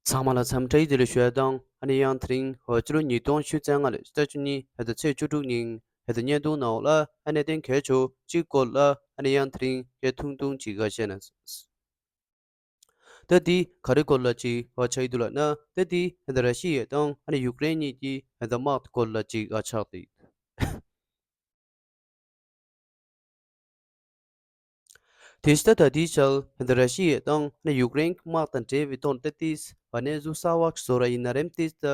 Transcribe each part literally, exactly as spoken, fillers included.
ཚང་མ་ལ་འཚམས་འདྲི་བདེ་ལེགས་ཞུ་ཡ་དང་། ཨ་ནི་ཡང་དེ་རིང་ཕྱི་ལོ་ཉིས་སྟོང་ཉི་ཤུ་རྩ་ལྔ་ལོའི་ཕྱི་ཟླ་བཅུ་གཉིས་ཕྱི་ཟླ་ཚེས་བཅུ་དྲུག་ཉིན་ཕྱི་ཟླ་བརྙན་ཐུང་ནང་ལ་ཨ་གནད་དོན་གལ་ཆེ་བ་གཅིག་སྐོར་ལ་ཨ་ནི་ཡང་དེ་རིང་ངས་ཐུང་ཐུང་ཅིག་ཨ་བཤད་ན། ད་འདི་ག་རེ་སྐོར་ལ་ཅིག་ཨ་ཆགས་ཀྱི་འདུག་ལབ་ན། ད་འདི་ཨ་ད་ར་ཤི་ཡ་དང་ཨ་ནི་ཡུཀ་རེན་གཉིས་ཀྱི་ཨ་ད་དམག་སྐོར་ལ་ཅིག་ཨ་ཆགས་ཏེ། དེ་ཕྱི་ད་ལྟ་དེའི་ཆར་ད་ར་ཤི་ཡ་དང་ཡུཀ་རེན་དམག་དང་འབྲེལ་བའི་ཐོག་ནས་ད་ཏིས་གནས་ཚུལ་གསར་བ་བཟོ་ར་ཡིན་ན་རེམ། ཏིས་ད་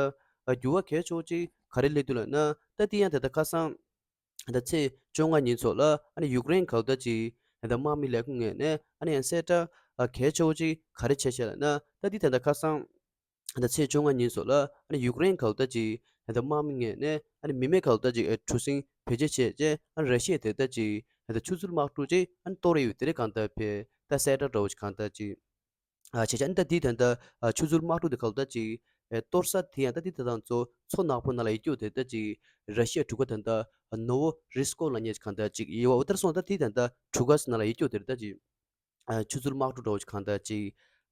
འགྱུར་བ་གལ་ཆེ་བོ་ཅིག་ག་རེ་སླེབས་འདུག་ལབ་ན། ད་དེ་ཡང་ད་ལྟ་ཁ་སང་ད་ཚེས་བཅོ་ལྔ་ཉིན་ཚོ་ལ་ཨ་ནི་ཡུཀ་རེན་ག་ད་ཅིག་ད་དམག་མི་ལས་ཁུངས་ངོས་ནས་ཨ་ནི་ཡང་གསལ་བསྒྲགས་གལ་ཆེ་བོ་ཅིག་ག་རེ་བྱས་བྱས་ལབ་ན། ད་དེ་ད་ལྟ་ཁ་སང་ད་ཚེས་བཅོ་ལྔ་ཉིན་སོགས་ལ་ཨ་ནི་ཡུཀ་རེན་ག་ད་ཅིག་ད་དམག་མི་ངོས་ནས་ཨ་ནི་མི་མེད་ག་ད་ཅིག་གྲུ་གཟིངས་བེད་སྤྱོད་བྱས་རྗེས་ཨ་ནི་ར་ཤི་ཡ་དེ་ད་ཅིག་ད་ཆུ་ཚོད་དམག་འཁྲུག་ཅིག་ཨ་ནི་གཏོར་ཡོད་དེ་རེད། གང་ལྟར་བས་ད་གསལ་བསྒྲགས་འདྲ་བོ་ཅིག་གང་ལྟར་ཅིག་ཨ་བྱས་ཙང་ཨ་ནི་ད་དེའི་དོན་དག་ཨ་ཆུ་ཚོད་དམག་འཁྲུག་དེ་ག་ད་ཅིག་གཏོར་ས་དེ་ཡང་ད་དེ་ད་དང་ཚོ་མཚོ་ནག་པོ་ནང་ལ་ཡོད་རྒྱུ་དེ་ད་ཅིག་ར་ཤི་ཡ་གྲུ་ཁ་དོན་དག་ནོ་ཝོ་རི་སི་ཀོ་ལ་ཉེ་ཅིག་གང་ལྟར་ཅིག་ཡོད་པ། འོ་དེར་སོང་ད་དེ་དོན་དག་གྲུ་ཁ་ནང་ལ་ཡོད་རྒྱུ་དེ་ད་ཅིག་ཨ་ཆུ་ཚོད་དམག་འཁྲུག་འདྲ་བོ་ཅིག་གང་ལྟར་ཅིག་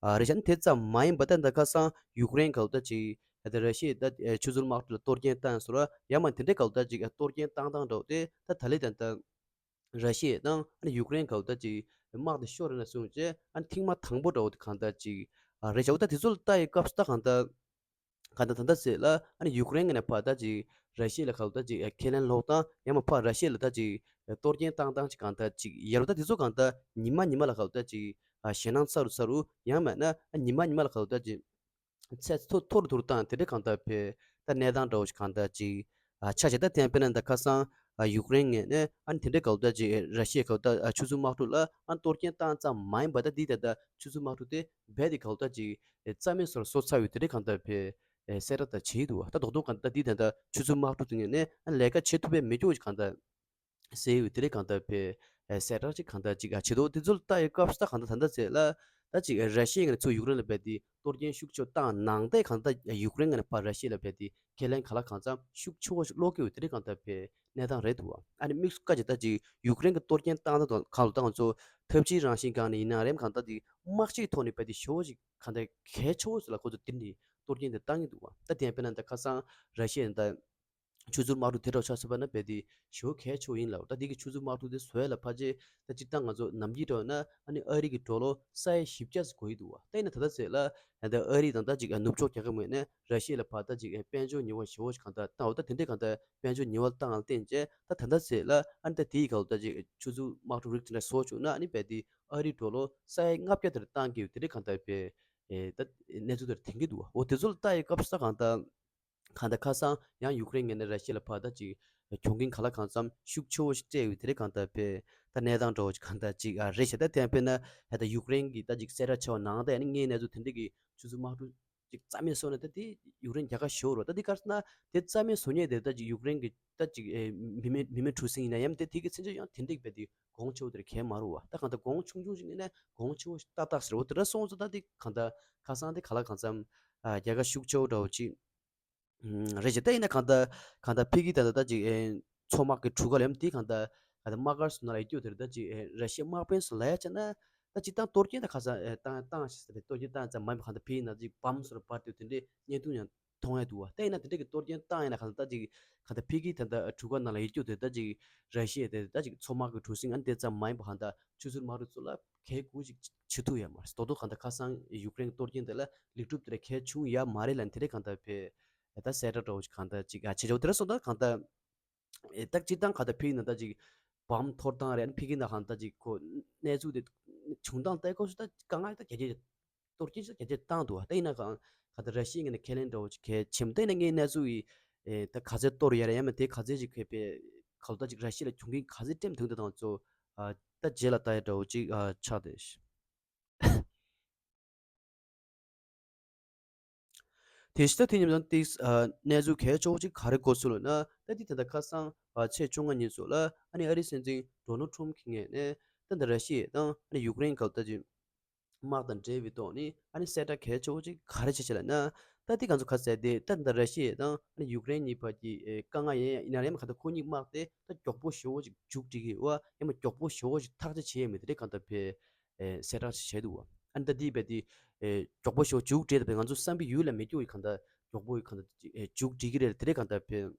ཨ་རེད་ཤག་དེ་ཙམ་མ་ཡིན་པ་ད་ད་ཁ་སང་ཡུཀ་རེན་ག་ད་ཅིག་ཨ་ད་ར་ཤི་ཡས་ད་ཨ་ཆུ་ཚོད་དམག་འཁྲུག་ལ་གཏོར་སྐྱོན་བཏང་སོང་ར། ཡང་མ་དེ་འདྲའི་ག་ད་ཅིག་ཨ་གཏོར་སྐྱོན་བཏང་སྟངས་འདྲ་བོ་དེ་ད་ད་ལེ་ད་ད་ར་ཤི་ཡས་དང་ཨ་ནི་ཡུཀ་རེན་ག་ད་ཅིག་དམག་དེ་ཤོར་རེད་ན་གསུངས་རྗེས་ཨ་ནི་ཐེངས་མ་དང་པོ་འདྲ་བོ་དེ་གང་ལྟར་ཅིག་ཨ་རེད་ཤག་འོ་ད་དེ་ཚོ་ལ་ལྟ་ཡི་སྐབས་སུ་ད་གང་ལྟར་གང་ལྟར་ད་ལྟ་ཟེར་ལ་ཨ་ནི་ཡུཀ་རེན་གི་ནས་ཕར་ད་ཅིག་ར་ཤི་ཡ་ལ་ག་ལ་ད་ཅིག་ཁས་ལེན་སློག་སྟངས། ཡང་མ་ཕར་ར་ཤི་ཡ་ལ་ད་ཅིག་གཏོར་སྐྱོན་བཏང་སྟངས་ཅིག་གང་ལྟར་ཅིག་ཡོད་རེད། ད་དེ་ཚོ་གང་ལྟར་ཉི་མ་ཉི་མ་ལ་ག་ལ་ད་ཅིག་ཨ་ཞེད་སྣང་ཚ་རུ་ཚ་རུ། ཡང་མིན་ན་ཨ་ཉི་མ་ཉི་མ་ལ་ག་ལ་ད་ཅིག་ཚད་མཐོ་མཐོ་རུ་མཐོ་རུ་བཏང་དེ་འདྲའི་གང་ལྟར་བས་ད་གནས་སྟངས་འདྲ་བོ་ཞིག་གང་ལྟར་ཅིག་ཨ་ཆགས་བྱས། ད་དེ་ཡང་དཔེར་ན་ད་ཁ་སང་ཨ་ཡུཀ་རེན་ངོས་ནས་ཨ་ནི་དེ་འདྲའི་ག་ལ་ད་ཅིག་ར་ཤི་ཡ་ག་ལ་ད་ཨ་ཆུ་ཚོད་དམག་འཁྲུག་ལ་ཨ་གཏོར་སྐྱོན་བཏང་ཙམ་མ་ཡིན་པ་ད་འདི་ད་ད་ཆུ་ཚོད་དམག་འཁྲུག་དེ་རྦད་དེ་ག་ལ་ད་ཅིག་རྩ་མེད་བཟོ་བཟོ་ཚར་ཡོད་དེ་འདྲའི་གང་ལྟར་བས་ཨེ་གསལ་བསྒྲགས་ད་བྱས་འདུག་ད་རྡོག་རྡོག་གང་ལྟར་འདི་ད་ལྟ་ཆུ་ཚོད་དམག་འཁྲུག་དེ་ངོས་ནས་ཨ་ལས་ཀ་བྱེད་ཐུབ་པའི་མི་སྐྱོ་ཞིག་གང་ལྟར་གསལ་ཡོད་དེ་འདྲའི་གང་ལྟར་བས་ཨེ་གསལ་བསྒྲགས་ཅིག་གང་ལྟར་ཅིག་ཨ་བྱེད་དོ། དེ་ཚོ་ལ་ལྟ་ཡི་སྐབས་སུ་ད་གང་ལྟར་ད་ལྟ་ཚེ་ལ་ད་ཅིག་ཨེ་ར་ཤི་ཡ་ངོས་ནས་ཚུར་ཡུཀ་རེན་ལ་རྦད་དེ་གཏོར་སྐྱོན་ཤུགས་ཆེ་བཏང་ནང་བསྟན་གང་ལྟར་ཡུཀ་རེན་ངོས་ནས་ཕར་ར་ཤི་ཡ་ལ་རྦད་དེ་ཁས་ལེན་ག་ལ་གང་འཚམ་ཤུགས་ཆེ་བོ་ཞིག་སློག་གི་ཡོད་དེ་འདྲའི་གང་ལྟར་བས་གནས་སྟངས་རེད་འདུག་ཨ་ནི་དམིགས་སུ་བཀར་ཅིག་ད་ཅིག་ཡུཀ་རེན་གྱི་གཏོར་སྐྱོན་བཏང་ད་དང་གང་ལ་ད་ང་ཚོ་ཐབས་ཇུས་རང་བཞིན་སྒང་ནས་ཡིན་ན་རེམ་གང་ལྟར་ཅིག་དམག་སྤྱིའི་ཐོག་ནས་རྦད་དེ་ཞེ་བོ་ཞིག་གང་ལྟར་གལ་ཆེ་བོ་ཞིག་ལ་ཁོ་ཚོ་དེ་ནས་གཏོར་སྐྱོན་དེ་བཏང་གི་འདུག་བ། ད་དེ་ཡང་དཔེར་ན་ད་ཁ་སང་ར་ཤི་ཡ་ད་ཆུ་ཚོད་དམག་འཁྲུག་དེ་འདྲ་ཆགས་སོང་བ་ན་རྦད་དེ་ཞེ་བོ་གལ་ཆེ་བོ་ཡིན་ལབ། ད་དེ་གི་ཆུ་ཚོད་དམག་འཁྲུག་དེ་བཟོ་ཡ་ལ་ཕལ་ཆེར་ད་སྤྱིར་བཏང་ང་ཚོ་ནམ་རྒྱུན་འདྲ་བ་ན་ཨ་ནི་ཨ་རི་གི་ཌོ་ལར་ས་ཡ་བཞི་བརྒྱ་ཙམ་དགོས་ཀྱི་འདུག་བ། ད་ཡིན་ན་ད་ལྟ་ཚེ་ལ་ད་ཨ་རི་དང་ད་ཅིག་ནུབ་ཕྱོགས་རྒྱལ་ཁབ་ངོས་ནས་ར་ཤི་ཡ་ལ་ཕར་ད་ཅིག་དཔལ་འབྱོར་ཉེས་པ་ཞེ་བོ་ཞིག་གང་ལྟར་བཏང་བ། ད་དེ་འདྲའི་གང་ལྟར་དཔལ་འབྱོར་ཉེས་པ་བཏང་བ་ལ་བརྟེན་བྱས་ད་ད་ལྟ་ཚེ་ལ་ཨ་ནི་ད་དེའི་སྐབས་ད་ཅིག་ཆུ་ཚོད་དམག་འཁྲུག་རིགས་དེ་འདྲ་བཟོ་བཅུག་ན་ཨ་ནི་རྦད་དེ་ཨ་རི་ཌོ་ལར་ས་ཡ་ལྔ་བརྒྱ་དེར་བཏང་གི་ཡོད་དེ་འདྲའི་གང་ལྟར་བས་ཨེ་ད་གནས་ཚུལ་དེར་ཐོན་གྱི་འདུག་འོ་དེ་ཚོ་ལ་ལྟ་ཡི་སྐབས་སུ་ད་གང་ལྟར་གང་ལྟར་ཁ་སང་ཡང་ཡུཀ་རེན་ངོས་ནས་ར་ཤི་ཡ་ལ་ཕར་ད་ཅིག་གྱོང་གུན་ག་ལ་གང་འཚམ་ཤུགས་ཆེ་བོ་ཞིག་སྤྲད་ཡོད་དེ་འདྲའི་གང་ལྟར་བས་ད་གནས་སྟངས་འདྲ་བོ་ཅིག་གང་ལྟར་ཅིག་ཨ་རེད་ཤག་ད་དེ་ཡང་དཔེར་ན་ད་ཡུཀ་རེན་གྱི་ད་ཅིག་གསལ་བསྒྲགས་བྱས་པ་ནང་ད་ཡང་ནི་དངོས་གནས་ཚུལ་དེ་འདྲ་གི་ཆུ་ཚོད་དམག་འཁྲུག་ཅིག་རྩ་མེད་བཟོ་ནས་ད་དེ་ཡུཀ་རེན་རྒྱལ་ཁ་ཞེ་བོ་རེད། ད་དེ་ག་རེ་ཟེར་ན་དེ་རྩ་མེད་བཟོ་མཁན་དེ་ད་ཅིག་ཡུཀ་རེན་གྱི་ད་ཅིག་ཨེ་མི་མེད་མི་མེད་གྲུ་གཟིངས་ཡིན་ན་ཡང་དེ་དེ་གི་མཚོན་ཆ་ཡང་དེ་འདྲ་རྦད་དེ་གོང་ཆེ་བོ་དེར་གལ་མ་རུང་བ། ད་གང་ལྟར་གོང་ཆུང་ཆུང་ཞིག་ཡིན་ན་གོང་ཆེ་བོ་ཞིག་ཏག་ཏག་ཟེར། འོ་དེ་འདྲ་སོང་ཙང་ད་དེ་གང་ལྟར་ཁ་སང་དེ་ག་ལ་གང་འཚམ་ཨ་རྒྱལ་ཁ་ཤུགས་ཆེ་བོ་འདྲ་བོ་ཅིག་ཨུམ་རེད་ཅེ། ད་ཡིན་ན་གང་ལྟར་གང་ལྟར་ཕ་གི་ད་ལྟ་ད་ཅིག་ཨེ་མཚོ་དམག་གི་གྲུ་ཁ་ལ་ཡང་དེ་གང་ལྟར་གང་ལྟར་དམག་སྒར་སོགས་ནང་ལ་ཡོད་རྒྱུ་དེར་ད་ཅིག་ཨེ་ར་ཤི་ཡའི་དམག་དཔོན་སོགས་ལ་ཡ་བྱས་ན་ད་ཅིག་ཏང་གཏོར་སྐྱོན་ད་ཁ་སང་ཨེ་བཏང་བཏང་ཞེས་ཟེར་བའི་གཏོར་སྐྱོན་བཏང་ཙམ་མ་ཡིན་པ་གང་ལྟར་ཕ་གི་ནང་ཅིག་བམ་སོགས་ལ་སྤར་དུས་དེ་འདྲའི་བརྙན་ཐུང་ཡང་མཐོང་ཡ་འདུག་བ། ད་ཡིན་ན་དེ་འདྲ་གི་གཏོར་སྐྱོན་བཏང་ཡིན་ན་གང་ལྟར་ད་ཅིག་གང་ལྟར་ཕ་གི་ད་ལྟ་གྲུ་ཁ་ནང་ལ་ཡོད་རྒྱུ་དེ་ད་ཅིག་ར་ཤི་ཡ་དེ་ད་ཅིག་མཚོ་དམག་གི་གྲུ་གཟིངས་ཨ་ནི་དེ་ཙམ་མ་ཡིན་པ་གང་ལྟར་ཆུ་ཚོད་དམག་འཁྲུག་ཚོ་ལ་གལ་དགུ་ཞིག་བྱེད་ཐུབ་ཡོད་མ་རེད། རྡོག་རྡོག་གང་ལྟར་ཁ་སང་ཡུཀ་རེན་གྱི་གཏོར་སྐྱོན་དེ་ལ་ལེགས་གྲུབ་དེ་ལ་གལ་བྱུང་ཡོད་མ་རེད་ལབ་ནས་དེ་འདྲའི་གང་ལྟར་བས་ད་གསལ་བསྒྲགས་འདྲ་བོ་ཞིག་གང་ལྟར་ཅིག་ཨ་བྱེད་ཆོག་དེ་འདྲ་སོང་ད་གང་ལྟར་ཨེ་ད་སྤྱིར་བཏང་གང་ལྟར་ཕ་གི་ནང་ད་ཅིག་བམ་འཐོར་སྟངས་རེད། ཨ་ནི་ཕ་གི་ནང་གང་ལྟར་ཅིག་ཁོ་གནས་ཚུལ་དེ་བྱུང་སྟངས་ལྟ་སྐབས་སུ་ད་དཀའ་ངལ་ད་རྒྱ་ཆེ་གཏོར་སྐྱོན་ཞིག་རྒྱ་ཆེ་བཏང་འདུག་ད་ཡིན་ན་གང་གང་ལྟར་ར་ཤི་ཡའི་ངོས་ནས་ཁས་ལེན་འདྲ་བོ་ཅིག་གལ་ཆེན་པོ། ད་ཡིན་ན་ངའི་གནས་ཚུལ་ཡིས་ཨེ་ད་ག་ཚད་གཏོར་ཡོད་རེད། ཡང་མིན་དེ་ག་ཚད་ཅིག་གལ་པའི་གང་ལྟར་ཅིག་ར་ཤི་ཡ་ལ་གྱོང་གུན་ག་ཚད་སྤྲད་མི་ཐུབ་འདུག་དང་ཚོ་ཨ་ད་རྗེས་ལ་ལྟ་ཡ་འདྲ་བོ་ཅིག་ཨ་ཆགས་བསྡད། དེ་ཕྱི་ད་དེ་མཉམ་དུ་ཏིས་ཨ་གནས་ཚུལ་གལ་ཆེ་བོ་ཅིག་ག་རེ་གོ་སོང་ལབ་ན། ད་དེ་ད་ལྟ་ཁ་སང་ཨ་ཚེས་བཅོ་ལྔ་ཉིན་སོགས་ལ་ཨ་ནི་ཨ་རིའི་སྲིད་འཛིན་ཌོ་ནལ་ཊམ་གྱི་ངོས་ནས་ད་ལྟ་ར་ཤི་ཡ་དང་ཨ་ནི་ཡུཀ་རེན་གང་ལྟར་ཅིག་དམག་དང་འབྲེལ་བའི་ཐོག་ནས་ཨ་ནི་གསལ་བསྒྲགས་གལ་ཆེ་བོ་ཅིག་ག་རེ་བྱས་བྱས་ལབ་ན། ད་དེ་གང་ཚོ་ག་ཟེར་དེ་ད་ད་ར་ཤི་ཡ་དང་ཨ་ནི་ཡུཀ་རེན་གཉིས་བར་གྱི་ཨེ་དཀའ་ངལ་ཡིན་ཡིན་ན་རེད་མ་གང་ལྟར་ཁོ་གཉིས་དམག་དེ་ད་མགྱོགས་པོ་ཞེ་བོ་ཅིག་མཇུག་སྒྲིལ་གི་ཡོད་ཡང་མ་མགྱོགས་པོ་ཞེ་བོ་ཅིག་ཐག་གཅོད་བྱེད་ཡས་མེད་དེ་འདྲའི་གང་ལྟར་བས་ཨེ་གསལ་བསྒྲགས་ཅིག་བྱས་འདུག་བ། ཨ་ནི་ད་དེ་བས་དེ་ ཨེ་མགྱོགས་པོ་ཞིག་མཇུག་སྒྲིལ་ད་པས། ང་ཚོ་བསམ་པའི་ཡུལ་ལ་མི་འགྱུར་བའི་གང་ལྟར་མགྱོགས་པོ་གང་ལྟར་ཅིག་ཨེ་མཇུག་སྒྲིལ་གྱི་རེད། དེ་རེད་གང་ལྟར་པས།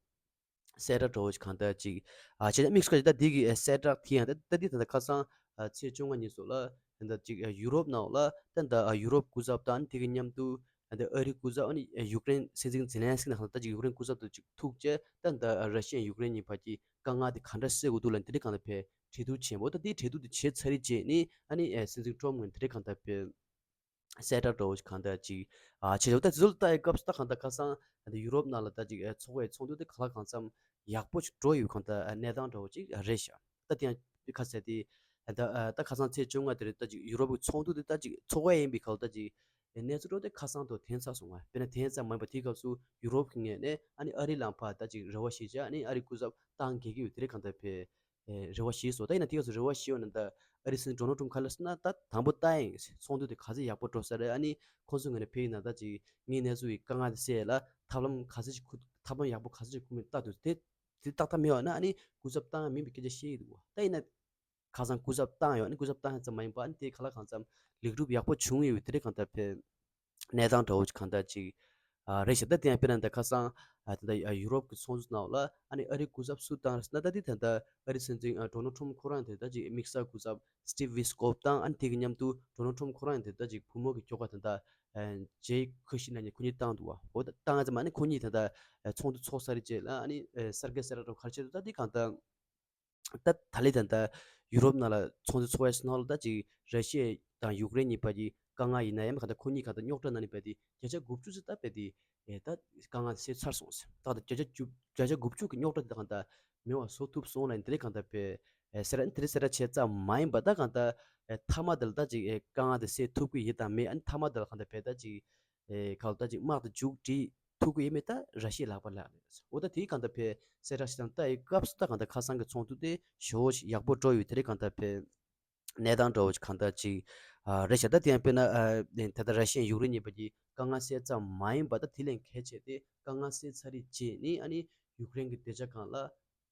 གསལ་བསྒྲགས་འདྲ་བོ་ཞིག་གང་ལྟར་ཅིག་ཨ་བྱས་ན་དམིགས་སུ་བཀར་ཅིག་ད་འདི་གི་ཨེ་གསལ་བསྒྲགས་དེ་ཡང་ད་ད་འདི་ད་ལྟ་ཁ་སང་ཨ་ཚེས་བཅོ་ལྔ་ཉིན་སོགས་ལ་ད་ལྟ་ཅིག་ཨ་ཡུ་རོབ་ནང་ལ་ད་ལྟ་ཨ་ཡུ་རོབ་སྐུ་ཚབ་དང་དེ་གི་མཉམ་དུ་ད་ལྟ་ཨ་རི་སྐུ་ཚབ། ཨ་ནི་ཡུཀ་རེན་སྲིད་འཛིན་ཛེ་ལན་སི་ཀི་ནང་ད་ལྟ་ཅིག་ཡུཀ་རེན་སྐུ་ཚབ་དང་ཅིག་ཐུག་བྱས། ད་ལྟ་ཨ་ར་ཤི་ཡ་ཡུཀ་རེན་གཉིས་བར་གྱི་དཀའ་ངལ་དེ་ག་འདྲ་སེལ་དགོས་འདུག་ལབ་དེ་འདྲ་གང་ལྟར་པས་གྲོས་བསྡུར་བྱས་པ། ད་དེའི་གྲོས་བསྡུར་དེ་བྱས་ཚར་རེད་བྱས་ནི་ཨ་ནི་ཨེ་སྲིད་འཛིན་ཊམ་ངོས་ནས་དེ་འདྲ་གང་ལྟར་པས། གསལ་བསྒྲགས་འདྲ་བོ་ཞིག་གང་ལྟར་ཅིག་ཨ་བྱས་ཡོད། ད་དེ་ཚོ་ལ་ལྟ་ཡི་སྐབས་སུ་ད་གང་ལྟར་ཁ་སང་ད་ཡུ་རོབ་ནང་ལ་ད་ཅིག་ཨ་ཚོགས་པའི་ཚོགས་འདུ་དེ་ག་ལ་གང་འཚམ་ཡག་པོ་ཞིག་འགྲོ་ཡོད་གང་ལྟར་ཨ་གནས་སྟངས་འདྲ་བོ་ཅིག་རེད་ཤག་ད་དེ་ཡང་ཁ་གསལ་དེ་ད་ཨ་ད་ཁ་སང་ཚེས་བཅོ་ལྔ་དེ་རེད། ད་ཅིག་ཡུ་རོབ་ཀྱི་ཚོགས་འདུ་དེ་ད་ཅིག་ཚོགས་པ་ཡིན་པའི་སྐབས་ད་ཅིག་གནས་ཚུལ་འདྲ་བོ་དེ་ཁ་སང་དུ་ཐོན་ཚར་སོང་བ། དཔེར་ན་ཐོན་ཚར་མ་ཡིན་པ་དེའི་སྐབས་སུ་ཡུ་རོབ་ཀྱི་ངོས་ནས་ཨ་ནི་ཨ་རི་ལ་ཕར་ད་ཅིག་རེ་བ་བྱེད་བྱས། ཨ་ནི་ཨ་རི་སྐུ་ཚབ་བཏང་དགོས་ཀྱི་ཡོད། དེ་རེད་གང་ལྟར་པས། ཨེ་རེ་བ་བྱས་སོང་། ད་ཡིན་ན་དེ་ག་ཚོད་རེ་བ་བྱས་ཡོད་ན། ད་ཨ་རི་སྲིད་འཛིན་ཌོ་ནལ་ཊམ་ག་ལ་སོང་ན་ད་དང་པོ་ད་ཡིན་ཚོགས་འདུ་དེ་ག་ཚོད་ཡག་པོ་འགྲོ་ས་རེད། ཨ་ནི་ཁོང་ཚོ་ངོས་ནས་ཕེབས་ཡིན་ན་ད་ཅིག་ངའི་གནས་ཚུལ་གྱི་དཀའ་ངལ་དེ་སེལ་ཡ་ལ་ཐབས་ལམ་ག་ཚོད་ཅིག་ཁུར། ཐབས་ལམ་ཡག་པོ་ག་ཚོད་ཅིག་ཁུར་མིན་ལྟ་དུས་དེ་དེ་ཏག་ཏག་མེད་པ་ན་ཨ་ནི་སྐུ་ཚབ་བཏང་ཡ་མིན་པའི་སྐད་ཆ་བཤད་ཀྱི་འདུག་བ། ད་ཡིན་ན་ཁ་སང་སྐུ་ཚབ་བཏང་ཡོད། ཨ་ནི་སྐུ་ཚབ་བཏང་ཡ་ཙམ་མ་ཡིན་པ་ཨ་ནི་དེ་ག་ལ་གང་འཚམ་ལེགས་གྲུབ་ཡག་པོ་བྱུང་ཡོད་པའི་དེ་རེད་གང་ལྟར་པས། གནས་སྟངས་འདྲ་བོ་ཅིག་གང་ལྟར་ཅིག་ཨ་རེད་ཤག་ད་དེ་ཡང་དཔེར་ན་ད་ཁ་སང་ཨ་ད་ལྟ་ཡུ་རོབ་ཀྱི་ཚོགས་འདུ་ནང་ལ་ཨ་ནི་ཨ་རིའི་སྐུ་ཚབ་སུ་བཏང་རེད་ཟེར་ན། ད་དེ་ད་ལྟ་ཨ་རི་སྲིད་འཛིན་ཨ་ཌོ་ནལ་ཊམ་ཁོ་རང་དེ་ད་ཅིག་དམིགས་བསལ་སྐུ་ཚབ་སི་ཊིབ་ཝི་སི་ཀོབ་དང་། ཨ་ནི་དེ་གི་མཉམ་དུ་ཌོ་ནལ་ཊམ་ཁོ་རང་དེ་ད་ཅིག་བུ་མོ་གི་སྐྱོབ་ཁ་ད་ལྟ་ཨ་ཇེ་ཁུ་ཤི་ན་ནི་ཁོ་གཉིས་བཏང་འདུག་བ། འོ་ད་བཏང་ཙམ་ཨ་ནི་ཁོ་གཉིས་ད་ལྟ་ཨ་ཚོགས་འདུ་ཚོགས་ཚར་རྗེས་ལ་ཨ་ནི་ཨ་གསར་འགོད་གསལ་བསྒྲགས་ག་རེ་བྱས་འདུག་ད་དེ་གང་ལྟར། ད་ད་ལན་ད་ལྟ་ཡུ་རོབ་ནང་ལ་ཚོགས་འདུ་ཚོགས་ཡས་ནང་ལ་ད་ཅིག་ར་ཤི་ཡ་དང་ཡུཀ་རེན་གཉིས་བར་གྱི་དཀའ་ངལ་ཡིན་ན་ཡང་གང་ལྟར་ཁོ་གཉིས་གང་ལྟར་རྙོག་དྲ་ནང་ནས་རྦད་དེ་བརྒྱ་ཆ་དགུ་བཅུ་ཙམ་ད་རྦད་དེ་ཨེ་ད་དཀའ་ངལ་སེལ་ཚར་སོང་ཟེར། ད་ད་བརྒྱ་ཆ་བཅུ་བརྒྱ་ཆ་དགུ་བཅུ་གི་རྙོག་དྲ་དེ་ད་གང་ལྟར་མེད་པ་བཟོ་ཐུབ་སོང་ལབ་ནས་དེ་རིང་གང་ལྟར་པས་ཨེ་གསལ་བསྒྲགས་དེ་རིང་གསལ་བསྒྲགས་བྱས་ཙམ་མ་ཡིན་པ། ད་གང་ལྟར་ཨེ་མཐའ་མ་དེ་ལ་ད་ཅིག་ཨེ་དཀའ་ངལ་དེ་སེལ་ཐུབ་ཀྱི་ཡིན་དང་མེད། ཨ་ནི་མཐའ་མ་དེ་ལ་གང་ལྟར་པས་ད་ཅིག་ཨེ་གང་ལྟར་ཅིག་དམག་དེ་མཇུག་སྒྲིལ་ཐུབ་ཀྱི་ཡིན་མིན་ད་ར་ཤི་ཡའི་ལག་པ་ལ་ཡོད་རེད། འོ་ད་དེའི་གང་ལྟར་པས་གསལ་བསྒྲགས་ཤིག་དང་ལྟ་ཡི་སྐབས་སུ་ད་གང་ལྟར་ཁ་སང་གི་ཚོགས་འདུ་དེ་ཞེ་པོ་ཞིག་ཡག་པོ་འགྲོ་ཡོད། དེ་རིང་གང་ལྟར་པས་གནས་སྟངས་འདྲ་བོ་ཞིག་གང་ལྟར་ཅིག་ཨ་རེད་ཤག་ད་དེ་ཡང་དཔེར་ན་ཨ་ད་ལྟ་ར་ཤི་ཡ་ཡུཀ་རེན་གཉིས་བར་གྱི་དཀའ་ངལ་སེལ་ཙམ་མ་ཡིན་པ། ད་དེ་ལས་གལ་ཆེ་དེ་དཀའ་ངལ་སེལ་ཚར་རེད་བྱས་ནི་ཨ་ནི་ཡུཀ་རེན་གྱི་བདེ་འཇགས་སྒང་ལ་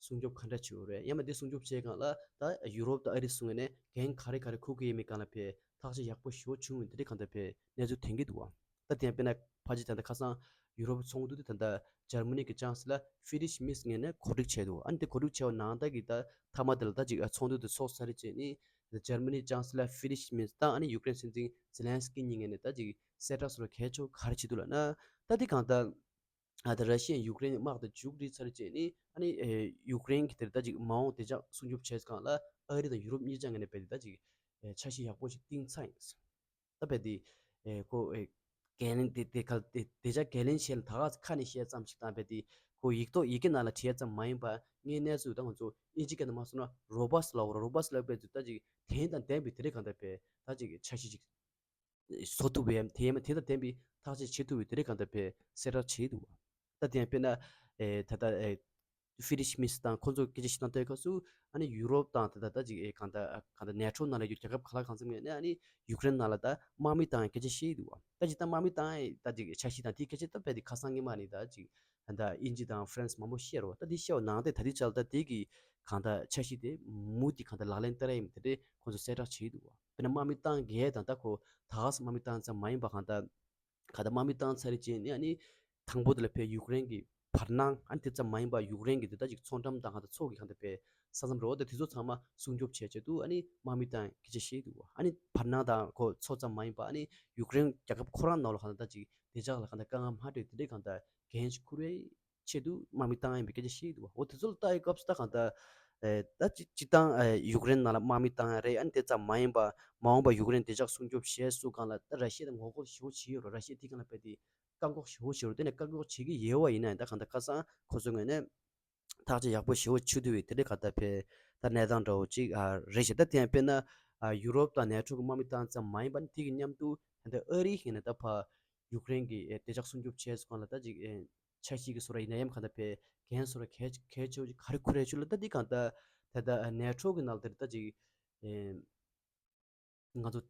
སྲུང་སྐྱོབ་ག་འདྲ་བྱེད་དགོས་རེད། ཡང་མ་དེ་སྲུང་སྐྱོབ་བྱེད་སྒང་ལ་ད་ཡུ་རོབ་དང་ཨ་རི་ཚོ་ངོས་ནས་འགན་ག་རེ་ག་རེ་འཁུར་གྱི་ཡིན་མིན་སྒང་ལ་ཕེ་ཐག་གཅོད་ཡག་པོ་ཞེ་པོ་བྱུང་ཡོད། དེ་འདྲ་གང་ལྟར་ཕེ་གནས་ཚུལ་ཐོན་གྱི་འདུག་བ། ད་དེ་ཡང་དཔེར་ན་ཕལ་ཆེར་ད་ལྟ་ཁ་སང་ཡུ་རོབ་ཚོགས་འདུ་དེ་ད་ལྟ་འཇར་མ་ནི་གི་ཅང་སི་ལར་ཧྥི་རི་ཤི་མེར་ངོས་ནས་གོ་སྒྲིག་བྱས་འདུག་ཨ་ནི་དེ་གོ་སྒྲིག་བྱས་པ་ནང་ལྟར་གྱི་ད་མཐའ་མ་དེ་ལ་ད་ཅིག་ཨ་ཚོགས་འདུ་དེ་ཚོགས་ཚར་རྗེས་ནི་འཇར་མ་ནི་ཅང་སི་ལར་ཧྥི་རི་ཤི་མེར་དང་ཨ་ནི་ཡུཀ་རེན་སྲིད་འཛིན་ཛེ་ལན་སི་ཀི་གཉིས་ངོས་ནས་ད་ཅིག་གསལ་བསྒྲགས་སོགས་གལ་ཆེ་བོ་ག་རེ་བྱེད་འདུག་ལབ་ན། ད་དེ་གང་ལྟར་ཨ་ད་ར་ཤི་ཡས་ཡུཀ་རེན་དམག་དེ་མཇུག་སྒྲིལ་ཚར་རྗེས་ནི་ཨ་ནི་ཨེ་ཡུཀ་རེན་གྱི་དེར་ད་ཅིག་མ་འོངས་བདེ་འཇགས་སྲུང་སྐྱོབ་བྱས་སྒང་ལ་ཨ་རི་དང་ཡུ་རོབ་གཉིས་ཆ་ངོས་ནས་རྦད་དེ་ད་ཅིག་ཨེ་འཆར་གཞི་ཡག་པོ་ཞིག་བཏིང་ཚར་ཡིན། ད་རྦད་དེ་ཨེ་ཁོ་ཨེ་འགན་ལེན་དེ་དེ་ག་དེ་བདེ་འཇགས་འགན་ལེན་བྱས་ལ་ད་ག་ཁ་ནས་བཤད་ཙམ་ཞིག་དང་རྦད་དེ་ཁོ་ཡིག་ཐོག་ཡི་གེ་ནང་ལ་བྲིས་ཙམ་མ་ཡིན་པ་དངོས་གནས་སུ་ད་ང་ཚོ་ཨིན་ཇི་སྐད་ནང་མ་སོང་ན་རོ་བ་སི་ལབ་རོ་བ་སི་ལབ་པའི་ཚུལ་ད་ཅིག་དེ་དང་ལྡན་པའི་དེ་རིང་གང་ལྟར་རྦད་ད་ཅིག་འཆར་གཞི་ཅིག་བཟོ་ཐུབ་པའི་དེ་ཡང་དེ་དང་ལྡན་པའི་ཐག་གཅོད་བྱེད་ཐུབ་པའི་དེ་རིང་གང་ལྟར་རྦད་གསལ་བསྒྲགས་བྱས་འདུག་བ། ད་དེ་ཡང་དཔེར་ན་ཨེ་ད་ལྟ་ཨེ་ཧྥི་རི་ཤི་མེར་དང་ཁོང་ཚོ་སྐད་ཆ་བཤད་སྟངས་ལྟོས་སྐབས་སུ་ཨ་ནི་ཡུ་རོབ་དང་དེ་ད་ལྟ་ཅིག་ཨེ་གང་ལྟར་གང་ལྟར་ནེ་ཊོ་ནང་ལ་ཡོད་རྒྱལ་ཁབ་ག་ལ་གང་འཚམ་ངོས་ནས་ཨ་ནི་ཡུཀ་རེན་ནང་ལ་ད་དམག་མི་བཏང་སྐད་ཆ་བཤད་འདུག་བ། ད་ཅིག་ད་དམག་མི་བཏང་ད་ཅིག་འཆར་གཞི་དང་དེའི་སྐད་ཆ་ད་རྦད་དེ་ཁ་སང་ཉི་མ་ནས་ད་ཅིག་ད་ལྟ་ཨིན་ཇི་དང་ཧྥ་རན་སི་མང་པོ་བཤད་རོ། ད་དེ་བཤད་པ་ནང་དེ་ད་དེ་ཆ་ལ་ད་དེ་གི་གང་ལྟར་འཆར་གཞི་དེ་མུ་མཐུད་གང་ལྟར་ལག་ལེན་བསྟར་ཡ་ཡིན་དེ་འདྲས་ཁོང་ཚོ་གསལ་བསྒྲགས་བྱས་འདུག་བ། དཔེར་ན་དམག་མི་བཏང་གས་དང་ད་ཁོ་ད་ག་སེ་དམག་མི་བཏང་ཙམ་མ་ཡིན་པ་གང་ལྟར་ག་ད་དམག་མི་བཏང་ཚར་རྗེས་ནི་ཨ་ནི་དང་པོ་དེ་ལ་ཕེ་ཡུཀ་རེན་གྱི་བར་སྣང་ཨ་ནི་དེ་ཙམ་མ་ཡིན་པ་ཡུཀ་རེན་གྱི་དེ་ད་ཅིག་མཚོ་འགྲམ་དང་ག་ད་མཚོ་གི་གང་ད་ཕེ་ས་མཚམས་རོ་དེ་དེ་ཚོ་ཚང་མ་སྲུང་སྐྱོབ་བྱས་ཆེད་དུ་ཨ་ནི་དམག་མི་བཏང་སྐད་ཆ་བཤད་འདུག་ཨ་ནི་བར་སྣང་དང་ཁོ་མཚོ་ཙམ་མ་ཡིན་པ་ཨ་ནི་ཡུཀ་རེན་རྒྱལ་ཁབ་ཁོ་རང་ནང་ལ་གང་ད་ད་ཅིག་བདེ་འཇགས་ལ་གང་ད་དཀའ་ངལ་མ་འཕྲད་དེ་འདྲའི་གང་ད་འགན་ཞིག་འཁུར་བའི་ཆེད་དུ་དམག་མི་བཏང་ཡིན་པའི་སྐད་ཆ་བཤད་འདུག་འོ་དེ་ཚོ་ལ་ལྟ་ཡི་སྐབས་སུ་ད་གང་ལྟར་ཨེ་ད་སྤྱི་སྤྱི་བཏང་ཨེ་ཡུཀ་རེན་ནང་ལ་དམག་མི་བཏང་ཡ་རེད། ཨ་ནི་དེ་ཙམ་མ་ཡིན་པ་མ་འོངས་པ་ཡུཀ་རེན་བདེ་འཇགས་སྲུང་སྐྱོབ་བྱས་སུ་གང་ལ་ད་ར་ཤི་ཡ་དང་ངོ་རྒོལ་ཞེ་པོ་བྱེད་ཡོད་རེད། ར་ཤི་ཡ་དེ་གང་ལ་རྦད་དེ་བཀག་འགོག་ཞེ་པོ་བྱེད་རེད། དེ་ནས་བཀག་འགོག་བྱེད་ཀྱི་ཡོད་པ་ཡིན་ན་ད་གང་ལྟར་ཁ་སང་ཁོ་ཚོའི་ངོས་ནས་ཐག་གཅོད་ཡག་པོ་ཞེ་པོ་བྱེད་ཐུབ་པའི་དེ་འདྲའི་གང་ལྟར་ཕེ་ད་གནས་སྟངས་འདྲ་བོ་ཅིག་ཨ་རེད་ཤག་ད་དེ་ཡང་དཔེར་ན་ཨ་ཡུ་རོབ་དང་ནེ་ཊོ་གི་དམག་མི་བཏང་ཙམ་མ་ཡིན་པ་ནི་དེ་གི་མཉམ་དུ་ད་ལྟ་ཨ་རིའི་ངོས་ནས་ད་ཕར་ཡུཀ་རེན་གྱི་ཨེ་བདེ་འཇགས་སྲུང་སྐྱོབ་བྱས་སུ་གང་ལ་ད་ཅིག་ཨེ་འཆར་གཞི་གི་བཟོ་འདྲ་ཡིན་ན་ཡང་གང་ལྟར་ཕེ་འགན་བཟོ་འདྲ་གལ་གལ་ཆེ་བོ་ཅིག་ག་རེ་འཁུར་རེད་ཆུ་ལ་ད་འདི་གང་ལྟར་ད་ལྟ་ནེ་ཊོ་གི་ནང་དེར་ད་ཅིག་ཨེ་ང་ཚོ་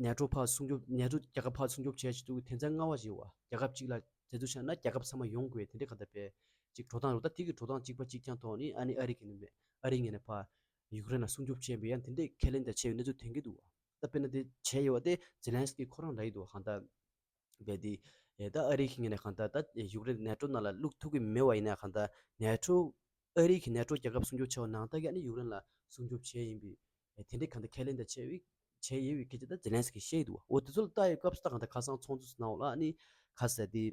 ནེ་ཊོ་ཕར་སྲུང་སྐྱོབ་ནེ་ཊོ་རྒྱལ་ཁབ་ཕར་སྲུང་སྐྱོབ་བྱས་ཆེད་དུ་དོན་ཚན་ལྔ་པ་ཞིག་ཡོད་བ། རྒྱལ་ཁབ་གཅིག་ལ་དེ་ཚོ་བྱས་ན་རྒྱལ་ཁབ་ཚང་མ་ཡོང་དགོས་དེ་འདྲའི་གང་ལྟར་ཕེ་ཅིག་འགྲོ་སྟངས་རེད། ད་དེ་གི་འགྲོ་སྟངས་གཅིག་པ་གཅིག་རྐྱང་ཐོག་ནས་ཨ་ནི་ཨ་རི་གི་ནས་ཨ་རི་ངོས་ནས་ཕར་ཡུཀ་རེན་ལ་སྲུང་སྐྱོབ་བྱས་པའི་ཡང་དེ་འདྲའི་ཁས་ལེན་དང་བྱས་པའི་གནས་ཚུལ་ཐོན་གྱི་འདུག་བ། ད་དཔེར་ན་དེ་བྱས་ཡོད་པ་དེ་ཛེ་ལན་སི་ཀི་ཁོ་རང་ལབ་ཡི་འདུག་ག་གང་ལྟར། རྦད་དེ། ཨེ་ད་ཨ་རི་གི་ངོས་ནས་གང་ལྟར་ད་ཡུཀ་རེན་ནེ་ཊོ་ནང་ལ་བླུག་ཐུབ་ཀྱི་མེད་པ་ཡིན་ན་གང་ལྟར་ནེ་ཊོ། ཨ་རི་གི་ནེ་ཊོ་རྒྱལ་ཁབ་སྲུང་སྐྱོབ་བྱས་པ་ནང་ལྟར་གྱི་ཨ་ནི་ཡུཀ་རེན་ལ་སྲུང་སྐྱོབ་བྱས་ཡིན་པའི། ཨེ་དེ་འདྲའི་གང་ལྟར་ཁས་ལེན་དང་བྱས་པའི་བྱས་ཡོད་པའི་སྐད་ཆ་ད་ཛེ་ལན་སི་ཀིས་བཤད་ཡི་འདུག་འོ་དེ་ཚོ་ལ་ལྟ་ཡི་སྐབས་སུ་ད་གང་ལྟར་ཁ་སང་ཚོགས་འདུ་ནང་ལ་ཨ་ནི་ཁ་ཟེར་དེ།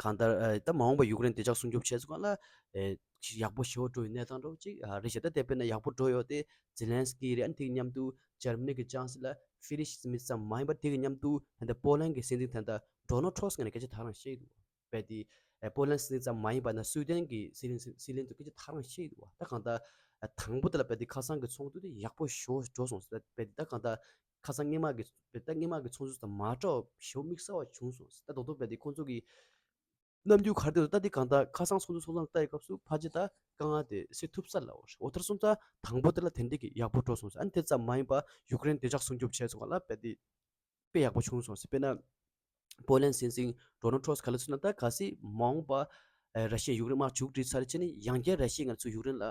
གང་ལྟར་ཨེ་ད་མ་འོངས་པ་ཡུཀ་རེན་བདེ་འཇགས་སྲུང་སྐྱོབ་བྱས་ཚུལ་སྒང་ལ་ཨེ་ཡག་པོ་ཞེ་པོ་འགྲོ་བའི་གནས་སྟངས་འདྲ་བོ་ཅིག་ཨ་རེད་ཤག་ད་དེ་དཔེར་ན་ཡག་པོ་འགྲོ་ཡོད་དེ་ཛེ་ལན་སི་ཀི་རེད། ཨ་ནི་དེ་གི་མཉམ་དུ་འཇར་མ་ནི་གི་ཅང་སི་ལར་ཕི་རི་ཤི་སི་མིད་ཙམ་མ་ཡིན་པར་དེ་གི་མཉམ་དུ་ད་ལྟ་པོ་ལན་གི་སྲིད་འཛིན་ད་ལྟ་ཌོ་ནལ་ཊྲམ་སི་ངོས་ནས་སྐད་ཆ་ད་རང་བཤད་ཀྱི་འདུག་རྦད་དེ་ཨེ་པོ་ལན་སྲིད་འཛིན་ཙམ་མ་ཡིན་པ་ན་སུའི་ཌེན་གི་སྲིད་འཛིན་སྲིད་འཛིན་དུ་སྐད་ཆ་ད་རང་བཤད་ཀྱི་འདུག་ད་གང་ལྟར་ཨ་དང་པོ་དེ་ལ་རྦད་དེ་ཁ་སང་གི་ཚོགས་འདུ་དེ་ཡག་པོ་ཞེ་པོ་འགྲོ་སོང་ཟེར། རྦད་དེ་ད་གང་ལྟར་ཁ་སང་སྔོན་མ་གི་རྦད་དེ་ད་སྔོན་མ་གི་ཚོགས་འདུ་དང་མ་འདྲ་བ་ཞེ་པོ་དམིགས་བསལ་བ་བྱུང་སོང་ཟེར། ད་རྡོག་རྡོག་རྦད་དེ་ཁོང་ཚོ་གི་རྣམ་འགྱུར་ག་རེ་འདུག་ད་འདི་གང་ལྟར་ཁ་སང་ཚོགས་འདུ་ཚོགས་སྟངས་ལྟ་ཡི་སྐབས་སུ་ཕལ་ཆེར་ད་དཀའ་ངལ་དེ་སེལ་ཐུབ་ས་ལ་འོ་རེད། འོ་དེར་སོང་ཙང་དང་པོ་དེ་ལ་དེ་འདྲ་གི་ཡག་པོ་འགྲོ་སོང་ཟེར། ཨ་ནི་དེ་ཙམ་མ་ཡིན་པ་ཡུཀ་རེན་བདེ་འཇགས་སྲུང་སྐྱོབ་བྱས་སོང་ག་ལ་རྦད་དེ་དཔེ་ཡག་པོ་བྱུང་སོང་ཟེར། དཔེར་ན་པོ་ལན་སྲིད་འཛིན་ཌོ་ནལ་ཊྲམ་སི་ག་ལེར་གསུངས་ན་ད་གལ་སྲིད་མ་འོངས་པ་ཨ་ར་ཤི་ཡས་ཡུཀ་རེན་དམག་མཇུག་སྒྲིལ་ཚར་རྗེས་ནས་ཡང་བསྐྱར་ར་ཤི་ཡས་ང་ཚོ་ཡུཀ་རེན་ལ་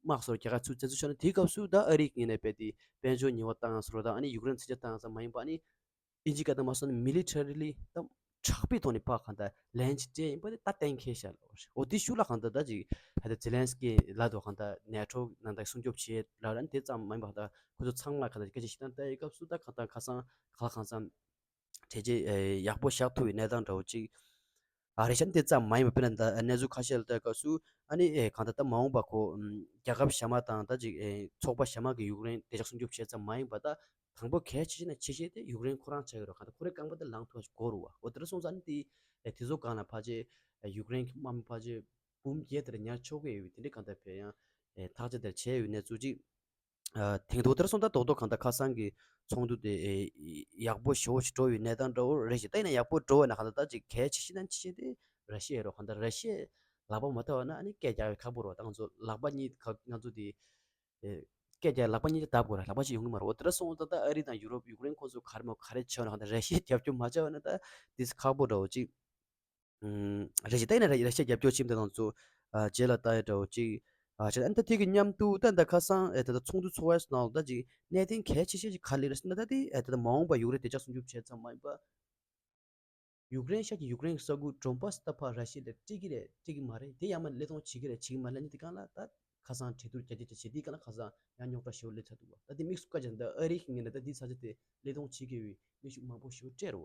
དམག་སོགས་རྒྱག་ག་ཚུར་བཙན་འཛུལ་བྱས་ན་དེའི་སྐབས་སུ་ད་ཨ་རི་གི་ངོས་ནས་རྦད་དེ་དཔལ་འབྱོར་ཉེས་པ་བཏང་ཡ་སོགས་དང་ཨ་ནི་ཡུཀ་རེན་ཚིག་ཆ་བཏང་ཡ་ཙམ་མ་ཡིན་པ་ཨ་ནི། ཨིན་ཇིའི་སྐད་དང་མ་སོང་ན་མི་ལི་ཊ་རི་ལི་དང་དྲག་པོའི་ཐོག་ནས་ཕར་གང་ལྟར་ལན་ཅིག་སྤྲད་ཡིན་པ་དེ་ད་གཏན་འཁེལ་བཞག་ལ། འོ་དེ་ཤུགས་ལ་གང་ལྟར་ད་ཅིག་ཧ་ད་ཛེ་ལན་སི་ཀི་ལ་དོ་གང་ལྟར་ནེ་ཊོ་ནང་ལྟར་སྲུང་སྐྱོབ་བྱེད་ལ་ར་དེ་ཙམ་མ་ཡིན་པ་གང་ལྟར་ཁོ་ཚོ་ཚང་མ་གང་ལྟར་སྐད་ཆ་བཤད་སྟངས་ལྟ་ཡི་སྐབས་སུ་ད་གང་ལྟར་ཁ་སང་ག་ལ་གང་འཚམ་གྲོས་ཆོད་ཡག་པོ་བཞག་ཐུབ་པའི་གནས་སྟངས་འདྲ་བོ་ཅིག་ཨ་རེད་ཤག་དེ་ཙམ་མ་ཡིན་པ་དཔེར་ན་ད་གནས་ཚུལ་ཁ་ཤས་ལ་ལྟ་སྐབས་སུ་ཨ་ནི་ཨེ་གང་ལྟར་ད་མ་འོངས་པ་ཁོ་ཨམ་རྒྱལ་ཁབ་གཞན་མ་དང་ད་ཅིག་ཨེ་ཚོགས་པ་གཞན་མ་གི་ཡུཀ་རེན་བདེ་འཇགས་སྲུང་སྐྱོབ་བྱེད་ཙམ་མ་ཡིན་པ་ད་དང་པོ་གལ་ཆེ་ཤོས་ནས་ཆེ་ཤོས་དེ་ཡུཀ་རེན་ཁོ་རང་ཆགས་ཀྱི་རེད། གང་ལྟར་ཁོ་རའི་རྐང་པ་དེ་ལངས་ཐུབ་པ་ཞིག་དགོས་རེད་བ། འོ་དེ་འདྲ་སོང་ཙང་ཨ་ནི་དེ་ཨེ་དེ་ཚོ་སྒང་ལ་ཕལ་ཆེར་ཨེ་ཡུཀ་རེན་གྱི་དམག་མི་ཕལ་ཆེར་འབུམ་བརྒྱད་དེར་ཉར་ཆོག་གི་ཡོད་པའི་དེ་འདྲའི་གང་ལྟར་བས་ཡང་ཨེ་ཐག་གཅོད་དེར་བྱས་ཡོད་གནས་ཚུལ་ཅིག་ཨ་དེང་དུས་དེར་སོང་ད་རྡོག་རྡོག་གང་ལྟར་ཁ་སང་གི་ཚོགས་འདུ་དེ་ཨེ་ཡག་པོ་ཞེ་པོ་ཞིག་འགྲོ་བའི་གནས་སྟངས་འདྲ་བོ་རེད་ཤག་ད་ཡིན་ན་ཡག་པོ་འགྲོ་བ་ན་གང་ལྟར་ད་ཅིག་གལ་ཆེ་ཤོས་ནང་ཆེ་ཤོས་དེ་ར་ཤི་ཡ་རེད། གང་ལྟར་ར་ཤི་ཡས་ལག་པ་མ་ཐོབ་པ་ན་ཨ་ནི་སྐད་རྒྱག་པའི་ཁག་པོ་རེད་བ། ད་ང་ཚོ་ལག་པ་གཉིས་ཁ་ང་ཚོ་དེ་ཨེ་སྐད་རྒྱག་ལག་པ་གཉིས་ཀྱིས་བརྡབ་དགོས་རེད། ལག་པ་གཅིག་ཡོང་གི་མ་རེད། འོ་དེ་འདྲ་སོང་ཙང་ད་ཨ་རི་དང་ཡུ་རོབ་ཡུཀ་རེན་ཁོང་ཚོ་ག་རེ་མོ་ག་རེ་བྱས་ན་གང་ལྟར་ར་ཤི་ཡས་རྒྱབ་སྐྱོར་མ་བྱས་པ་ན་ད་དེ་ཁག་པོ་འདྲ་བོ་ཅིག་ཨུམ། རེད་ཅེ་ད་ཡིན་ན་ར་ར་ཤི་ཡ་རྒྱབ་སྐྱོར་བྱེད་མི་དེ་དང་ཚོ་ཨ་རྗེས་ལ་ལྟ་ཡ་འདྲ་བོ་ཅིག་ཨ་བྱས་ཨ་ནི་ད་དེ་གི་མཉམ་དུ་ད་ད་ཁ་སང་ཨེ་ད་ད་ཚོགས་འདུ་ཚོགས་པའི་ནང་ལ་ད་ཅིག་གནད་དོན་གལ་ཆེ་ཤོས་ཅིག་ག་རེ་རེད་ཟེར་ན་ད་དེ་ཨེ་ད་ད་མ་འོངས་པ་ཡུཀ་རེན་བདེ་འཇགས་སྲུང་སྐྱོབ་བྱས་ཙམ་མ་ཡིན་པ། ཡུཀ་རེན་ཤར་གྱི་ཡུཀ་རེན་གྱི་ས་ཁུལ་ཌོན་པཱ་སི་ད་ཕར་ར་ཤི་ཡ་ལ་སྤྲད་ཀྱི་རེད་སྤྲད་ཀྱི་མ་རེད། དེ་ཡང་མ་བློས་གཏོང་བྱེད་ཀྱི་རེད་བྱེད་ཀྱི་མ་རེད་ལབ་ནི་དེ་གང་ལ་ད་ཁ་སང་གྲོས་བསྡུར་རྒྱ་སྐྱེད་བྱས་དེ་གང་ལ་ཁ་སང་ཡང་རྙོག་དྲ་ཞེ་པོ་སླེབས་ཚར་འདུག་བ། ད་དེ་དམིགས་སུ་བཀར་བྱས་ན་ད་ཨ་རི་གི་ངོས་ནས་ད་དེ་ས་ཆ་དེ་བློས་གཏོང་བྱེད་དགོས་པའི་གནོན་ཤུགས་མང་པོ་ཞེ་པོ་སྤྲད་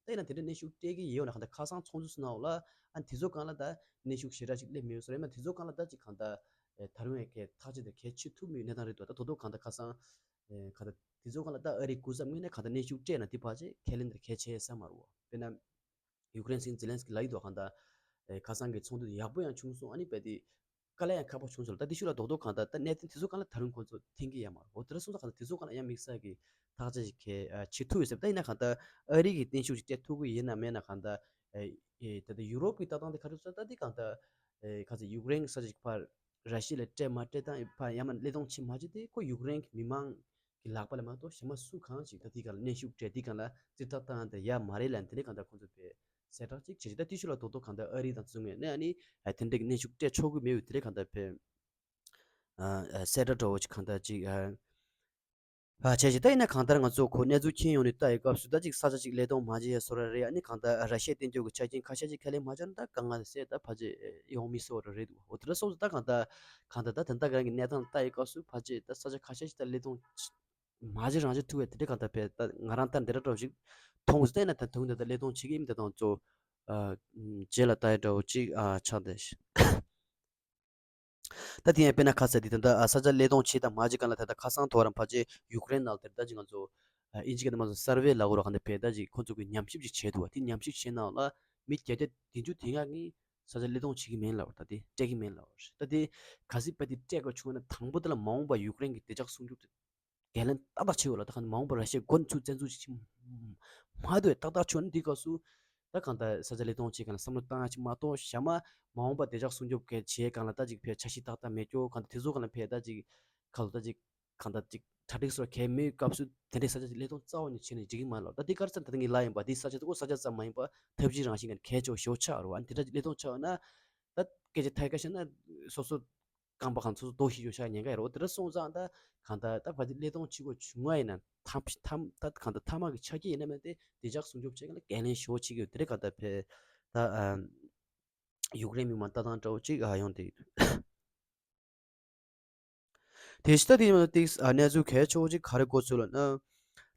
རེད་བ། ད་ཡིན་ན་དེ་འདྲ་གནོན་ཤུགས་སྤྲད་ཀྱི་ཡོད་ན་གང་ལྟར་ཁ་སང་ཚོགས་འདུ་ཚོགས་ནའོ་ལ་ཨ་དེ་ཚོ་གང་ལ་ད་གནོན་ཤུགས་ཞེ་དྲག་ཅིག་སླེབས་མེད་སོ་རེད་མ། དེ་ཚོ་གང་ལ་ད་ཅིག་གང་ལྟར་ཨེ་ད་རུང་ཡང་གལ་ཐག་ཆོད་དེ་གལ་ཆེ་ཐུབ་མེད་གནས་སྟངས་རེད་འདུག་ད་དོ་དོ་གང་ལྟར་ཁ་སང་ཨེ་གང་ལྟར་དེ་ཚོ་གང་ལ་ད་ཨ་རིའི་སྐུ་ཚབ་ངོས་ནས་གང་ལྟར་གནོན་ཤུགས་སྤྲད་ན་དེ་ཕལ་ཆེར་ཁས་ལེན་དེར་གལ་ཆེ་ས་མ་རེད་བ། དཔེར་ན་ཡུཀ་རེན་སྲིད་འཛིན་ཛེ་ལན་སི་ཀི་ལབ་ཡི་འདུག་གང་ལྟར་ཨེ་ཁ་སང་གི་ཚོགས་འདུ་དེ་ཡག་པོ་ཡང་བྱུང་སོང་། ཨ་ནི་རྦད་དེ་དཀའ་ལས་ཡང་ཁག་པོ་བྱུང་ཟེར་ལ། ད་དེ་ཤུགས་ལ་རྡོག་རྡོག་གང་ལྟར་ད་གནད་དོན་དེ་ཚོ་གང་ལ་ད་རུང་ཁོང་ཚོ་མཐུན་གྱི་ཡོད་མ་རེད། འོ་དེ་འདྲ་སོང་ཙང་གང་ལྟར་དེ་ཚོ་གང་ལ་ཡང་དམིགས་བསལ་གྱི་ཐག་གཅོད་ཞིག་གལ་ཨ་བྱེད་ཐུབ་ཡོད་ཟེར། ད་ཡིན་ན་གང་ལྟར་ཨ་རི་གི་གནོན་ཤུགས་ཅིག་སྤྲད་ཐུབ་ཀྱི་ཡིན་ན་མེད་ན་གང་ལྟར་ཨེ་ཨེ་ད་ལྟ་ཡུ་རོབ་ཀྱི་ལྟ་སྟངས་དེ་ག་རེ་ཟེར་ད་དེ་གང་ལྟར་ཨེ་ག་ཚོད་ཡུཀ་རེན་གྱི་ས་ཆ་ཞིག་ཕར་ར་ཤི་ཡ་ལ་སྤྲད་མ་སྤྲད་དང་ཕར་ཡང་མ་བློས་གཏོང་བྱེད་མ་བྱེད་དེ་ཁོ་ཡུཀ་རེན་གྱི་མི་མང་གི་ལག་པ་ལ་མ་གཏོགས་གཞན་མ་སུ་གང་ཞིག་ད་དེ་གང་ལ་གནོན་ཤུགས་སྤྲད་དེ་གང་ལ་རྩིས་རྟགས་བཏང་དེ་ཡ་མ་རེད་ལབ་དེ་འདྲའི་གང་ལྟར་ཁོང་ཚོ་དཔེ་གསལ་བསྒྲགས་ཅིག་བྱེད་ཅིག་ད་དེ་ཤུགས་ལ་རྡོག་རྡོག་གང་ལྟར་ཨ་རི་དང་དེ་ཚོ་ངོས་ནས་ཨ་ནི་ཨ་དེ་འདྲའི་གནོན་ཤུགས་སྤྲད་ཆོག་གི་མེད་པའི་དེ་འདྲའི་གང་ལྟར་དཔེ་ཨ་ཨ་གསལ་བསྒྲགས་འདྲ་བོ་ཅིག་གང་ལྟར་ཅིག་ཨ། ཨ་བྱས་ཅིག་ད་ཡིན་ན་གང་ལྟར་ང་ཚོ་ཁོ་གནས་ཚུལ་མཁྱེན་ཡོང་ནས་ལྟ་ཡི་སྐབས་སུ་ད་ཅིག་ས་ཆ་ཅིག་བློས་གཏོང་མ་བྱེད་ཡ་བཟོ་འདྲ་རེད། ཨ་ནི་གང་ལྟར་ར་ཤི་ཡ་བསྟན་རྒྱུ་གི་ཆ་རྐྱེན་ཁ་ཤས་ཅིག་ཁས་ལེན་མ་བྱས་ན་ད་དཀའ་ངལ་སེལ་ད་ཕལ་ཆེར་ཡོང་མི་སྲིད་པ་རེད་འདུག་འོ་དེ་འདྲ་སོང་ཙང་ད་གང་ལྟར་གང་ལྟར་ད་དེ་འདྲ་གི་རང་གི་གནས་སྟངས་ལ་ལྟ་ཡི་སྐབས་སུ་ཕལ་ཆེར་ད་ས་ཆ་ཁ་ཤས་ཅིག་ད་བློས་གཏོང་མ་བྱེད་རང་བྱེད་ཐུབ་པའི་དེ་འདྲ་གང་ལྟར་བས་ད་ང་རང་ལྟར་འདི་འདྲ་འདྲ་བོ་ཞིག་མཐོང་ཟེར་ན་ད་དུང་ད་ད་བློས་གཏོང་བྱེད་ཀྱི་ཡིན་ད་དང་ཚོ་ཨ་རྗེས་ལ་ལྟ་ཡི་འདྲ་བོ་ཅིག་ཨ་ཆགས་བསྡད་ཤག་ད་དེ་ཡང་དཔེར་ན་ཁ་ཚ་དེ་ད་ལྟ་ས་ཆ་བློས་གཏོང་བྱེད་དང་མ་བྱེད་གང་ལ་ད་ལྟ་ཁ་སང་དོ་རང་ཕལ་ཆེར་ཡུཀ་རེན་ནང་དེར་ད་ཅིག་ང་ཚོ་ཨིན་ཇི་སྐད་དུ་མ་སོང་སར་ཝེ་ལབ་དགོས་རོགས་ག་འདི་བས་ད་ཅིག་ཁོང་ཚོ་གི་ཉམས་ཞིབ་ཅིག་བྱས་འདུག་བ། དེ་ཉམས་ཞིབ་བྱས་ནང་ལ་མི་བརྒྱད་བརྒྱ་བདུན་ཅུ་དེ་ལྔ་གིས་ས་ཆ་བློས་གཏོང་བྱེད་ཀྱི་མིན་ལབ་པ་ད་དེ་སྤྲད་ཀྱི་མིན་ལབ་པ་རེད། ད་དེ་གལ་སྲིད་དཔེ་དེ་སྤྲད་དགོས་བྱུང་ན་དང་པོ་དེ་ལ་མ་འོངས་པ་ཡུཀ་རེན་གྱི་བདེ་འཇགས་སྲུང་སྐྱོབ་དེ་འགན་ལེན་ཏག་ཏག་བྱེད་དགོས་ལ། ད་ག་ནི་མ་འོངས་པ་ར་ཤི་ཡ་མགོ་ནས་ཚུར་བཙན་འཛུལ་ཅིག་བྱེད་མ་ཐུབ་པའི་ཏག་ཏག་བྱུང་ན་འདི་སྐབས་སུ་ད་གང་ལྟར་ས་ཆ་བློས་གཏོང་བྱེད་གང་ལ་བསམ་བློ་བཏང་ཡ་ཅིག་མ་གཏོགས་གཞན་མ་མ་འོངས་པ་བདེ་འཇགས་སྲུང་སྐྱོབ་གལ་བྱེད་གང་ལ་ད་ཅིག་ཕར་འཆར་གཞི་ཏག་ཏག་མེད་རྒྱུ་གང་ལྟར་དེ་ཚོ་གང་ལ་ཕར་ད་ཅིག་ཁ་ལོ་ད་ཅིག་གང་ལྟར་ཅིག་གྲ་སྒྲིག་སོགས་གལ་མེད་སྐབས་སུ་དེ་འདྲའི་ས་ཆ་ཅིག་བློས་གཏོང་རྩ་བ་ནས་བྱས་ནས་འགྲིག་གི་མ་རེད་ལ། ད་འདི་ག་རེ་ཟེར་ན་ད་ལྟ་ངས་ལབ་ཡིན་པ་འདི་ས་ཆ་དེ་ཁོ་ས་ཆ་ཙམ་མ་ཡིན་པ་ཐབས་ཇུས་རང་བཞིན་གྱི་གལ་ཆེ་བ་ཞེ་པོ་ཆགས་རེད་བ། ཨ་ནི་དེ་འདྲ་ཅིག་བློས་གཏོང་ཆགས་ཡོད་ན་ད་སྐད་ཆ་ཐད་ཀ་བཤད་ན་སོ་སོ་ རྐང་པ་གང་ཚོད་ཚོད་རྡོ་ཞིག་ཡོད་ཤག་ཉེན་ཁ་ཡོད་རེད། འོ་དེ་འདྲ་སོང་ཙང་ད་གང་ལྟར་ད་ཕལ་ཆེར་ཀླད་སྟོང་ཕྱི་སྒོ་བྱུང་བ་ཡིན་ན་ཐ་ཐ་ད་གང་ལྟར་མཐའ་མ་གི་ཆ་རྐྱེན་ཡིན་ན་མིན་ཏེ་བདེ་འཇགས་སྲུང་སྐྱོབ་བྱེད་མཁན་ལ་འགན་ལེན་ཞུ་བ་བྱེད་ཀྱི་ཡོད། དེ་རེད། གང་ལྟར་ཕལ་ད་ཨ་ཡུཀ་རེན་མི་མང་ལྟ་སྟངས་འདྲ་བོ་ཅིག་ཨ་ཡོང་བསྡད་ཡོད། དེ་ཕྱི་ད་དེ་ཡང་ཏིག་ཨ་གནས་ཚུལ་གལ་ཆེ་བོ་ཅིག་ག་རེ་གོ་ཚུལ་ལ་ན།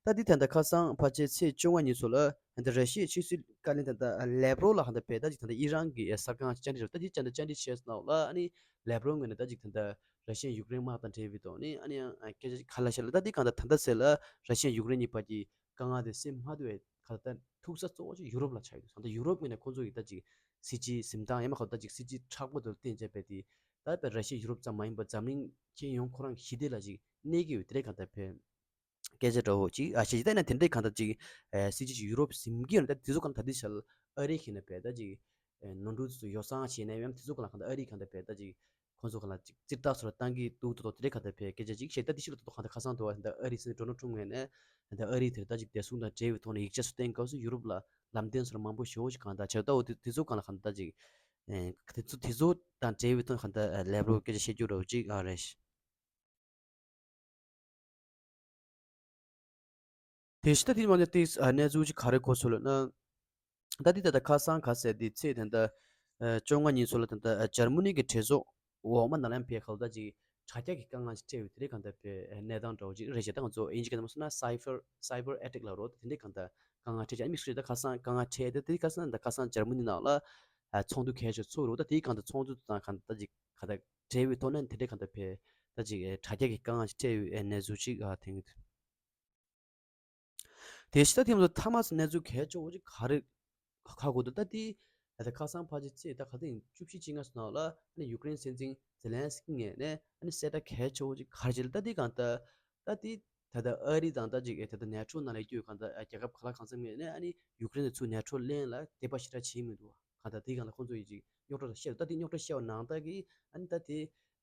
ད་དེ་ད་ལྟ་ཁ་སང་ཕལ་ཆེར་ཚེས་བཅོ་ལྔ་ཉིན་ཚོ་ལ་ད་ར་ཤི་ཡའི་ཕྱི་སྲིད་བཀའ་བློན་ད་ལྟ་ལེབ་རོ་ལ་ཧ་ད་བས་ད་ཅིག་ད་ལྟ་ཨི་རན་གྱི་གསར་ཁང་བཅར་འདྲི་རེད། ད་ཅིག་ཅར་འདྲི་བཅར་འདྲི་བྱས་སོང་ལ་ཨ་ནི་ལེབ་རོ་ངོས་ནས་ད་ཅིག་ད་ལྟ་ར་ཤི་ཡ་ཡུཀ་རེན་དམག་དང་འབྲེལ་བའི་ཐོག་ནས་ཨ་ནི་ཡང་སྐད་ཆ་ཅིག་ག་ལ་བཤད་ལ་ད་དེ་གང་ལྟར་ད་ལྟ་ཟེར་ལ་ར་ཤི་ཡ་ཡུཀ་རེན་གཉིས་བར་གྱི་དཀའ་ངལ་དེ་སེལ་མ་ཐུབ་པའི་གང་ལྟར་ཐུག་ས་གཙོ་བོ་ཅིག་ཡུ་རོབ་ལ་ཆགས་ཡོད། ད་ལྟ་ཡུ་རོབ་ངོས་ནས་ཁོང་ཚོ་ཡི་ད་ཅིག་སྲིད་ཇུས་འཛིན་སྟངས་ཡང་མ་ཁོ་ད་ཅིག་སྲིད་ཇུས་མཁྲེགས་པོ་དེ་ལ་བརྟེན་བྱས་པས་དེ་ད་བས་ར་ཤི་ཡ་ཡུ་རོབ་ཙམ་མ་ཡིན་པར་འཛམ་གླིང་ཁྱོན་ཡོངས་ཁོ་རང་གི་ཞི་བདེ་ལ་ཅིག་གནོད་ཀྱི་ཡོད། དེ་རེད། གང་ལྟར་བས་སྐད་ཆ་འདྲ་བོ་ཅིག་ཨ་བཤད་ཅིག་ད་ཡིན་ན་དེ་འདྲའི་གང་ལྟར་ཅིག་ཨ་སྲིད་ཇུས་ཅིག་ཡུ་རོབ་ཟིན་གྱི་ཡོད་ན་ད་དེ་ཚོ་གང་ལྟར་ད་དེ་ཞལ་ཨ་རི་ཁྱེད་ནས་བས་ད་ཅིག་ཨ་ནོར་འཁྲུལ་ཚོ་ཡོ་བསྲང་བྱས་ནས་ཡང་དེ་ཚོ་གང་ལ་གང་ལྟར་ཨ་རི་གང་ལྟར་བས་ད་ཅིག་ཁོང་ཚོ་གང་ལ་ཅིག་རྩིས་རྟགས་ཚོ་ལ་བཏང་གི་འདུག་འདུག་འདུག་དེ་འདྲའི་གང་ལྟར་བས་སྐད་ཆ་ཅིག་བཤད། ད་དེ་ཞིག་ལ་ད་གང་ལྟར་ཁ་སང་དུ་བ་ད་ཨ་རི་སྲིད་འཛིན་ཌོ་ནལ་ཁྲམ་ངོས་ནས་ད་ཨ་རི་དེར་ད་ཅིག་བདེ་སྲུང་དང་འབྲེལ་བའི་ཐོག་ནས་ཡིག་ཆ་ཚོ་བཏོན་སྐབས་སུ་ཡུ་རོབ་ལ་ལམ་སྟོན་ཚོ་ལ་མང་པོ་ཞེ་པོ་ཞིག་གང་ལྟར་བྱས། ད་འོ་དེ་དེ་ཚོ་གང་ལ་གང་ལྟར་ཅིག་ཨ་དེ་ཚོ་དེ་ཚོ་དང་འབྲེལ་བའི་ཐོག་གང་ལྟར་ཨ་ལེབ་རོ་སྐད་ཆ་བཤད་རྒྱུ་འདྲ་བོ་ཅིག་ཨ་རེད། དེ་ཕྱི་ད་དེ་མ་ནས་ཏིག་ཨ་གནས་ཚུལ་ཅིག་ག་རེ་གོ་ཚུལ་ལ་ན། ད་དེ་ད་ལྟ་ཁ་སང་ག་ཟེར་དེ་ཚེས་ད་ལྟ་ཨ་བཅོ་ལྔ་ཉིན་ཚོ་ལ་ད་ལྟ་ཨ་འཇར་མ་ནི་གི་གྲོས་ཚོགས་འོག་མ་ནང་ལ་ཡང་ཕེ་ཁ་ལ་ད་ཅིག་དྲ་རྒྱ་གི་དཀའ་ངལ་ཅིག་འཕྲད་ཡོད། དེ་རེད། གང་ལྟར་བས་གནས་སྟངས་འདྲ་བོ་ཅིག་རེད་ཤག་ད་ང་ཚོ་དབྱིན་ཇི་སྐད་ནང་མ་སོང་ན་cyber cyber attack ལབ་རོགས་དེ་འདྲའི་གང་ལྟར་དཀའ་ངལ་འཕྲད་ཤག་ཨ་མི་སུ་རེད། ད་ཁ་སང་དཀའ་ངལ་འཕྲད་དེ་དེ་ཁ་སང་ད་ཁ་སང་འཇར་མ་ནི་ནང་ལ་ཨ་ཚོགས་འདུ་གལ་ཆེ་ཚོགས་རོགས། ད་དེའི་གང་ལྟར་ཚོགས་འདུ་དང་གང་ལྟར་ད་ཅིག་ག་ད་འབྲེལ་བའི་ཐོག་ནས་དེ་འདྲའི་གང་ལྟར་བས་ད་ཅིག་ཨེ་དྲ་རྒྱ་གི་དཀའ་ངལ་ཞིག་འཕྲད་ཡོད་ཨེ་གནས་ཚུལ་ཅིག་ཨ་དེང་དེ་ཕྱི་ད་ཐེངས་མཐའ་མ་གནས་ཚུལ་གལ་ཆེ་བོ་ཅིག་ག་རེ་ཁ་གོ་འདུག་ད་དེ་ད་ཁ་སང་ཕལ་ཆེར་ཚེས་ད་ག་དེ་བཅུ་བཞི་བཅོ་ལྔ་སོང་ལ་ཨ་ནི་ཡུཀ་རེན་སྲིད་འཛིན་ཛེ་ལན་སི་ཀི་ངོས་ནས་ཨ་ནི་གསལ་བསྒྲགས་གལ་ཆེ་བོ་ཅིག་ག་རེ་བྱས་ལ་ད་དེ་གང་ལྟར་ད་དེ་ད་ལྟ་ཨ་རི་དང་ད་ཅིག་ཨེ་ད་ལྟ་ནེ་ཊོ་ནང་ལ་ཡོད་གང་ལྟར་རྒྱལ་ཁབ་ག་ལ་གང་འཚམ་ངོས་ནས་ཨ་ནི་ཡུཀ་རེན་དུ་ཚུར་ནེ་ཊོ་ལེན་ལ་དད་པ་ཞེ་དྲག་བྱེད་མི་འདུག་གང་ལྟར་དེ་གང་ལ་ཁོང་ཚོ་ཡིས་ཅིག་རྙོག་དྲ་བཤད་ད་དེ་རྙོག་དྲ་བཤད་པ་ནང་ལྟར་གྱི་ཨ་ནི་ད་དེ་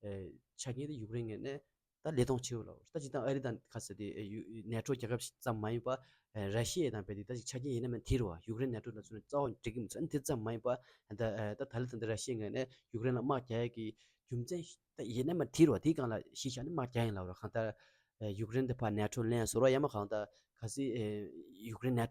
ཨེ་ཆ་རྐྱེན་དེ་ཡུཀ་རེན་ངོས་ནས་ད་ལས་གཏོང་བྱེད་འོ་ལ། ད་ཅི་ད་ཨ་རི་དང་ག་ཟེར་དེ་ཡུ་ནེ་ཊོ་རྒྱལ་ཁབ་ཙམ་མ་ཡིན་པ་ཨ་ར་ཤི་ཡ་དང་བལ་དེ་ད་ཅི་ཆ་རྐྱེན་ཡིན་ན་མིན་དེ་རུ་བ་ཡུཀ་རེན་ནེ་ཊོ་དང་ཚུར་རྩ་བ་འགྲིག་གི་མི་ཚོ་ཨ་ནི་དེ་ཙམ་མ་ཡིན་པ་ད་ཨ་ད་ད་ལི་དང་དེ་ར་ཤི་ཡ་ངོས་ནས་ཡུཀ་རེན་ལ་དམག་རྒྱག་ཡ་གི་རྒྱུ་མཚན་ད་ཡིན་ན་མིན་དེ་རུ་བ་དེའི་སྒང་ལ་གཞི་བཞག་ནས་དམག་རྒྱག་ཡིན་ལབ་ར། གང་ལྟར་ཨ་ཡུཀ་རེན་དེ་ཕར་ནེ་ཊོ་ལེན་ཟོར་བ་ཡ་མ་གང་ལྟར་ག་སི་ཨ་ཡུཀ་རེན་ནེ་ཊོ་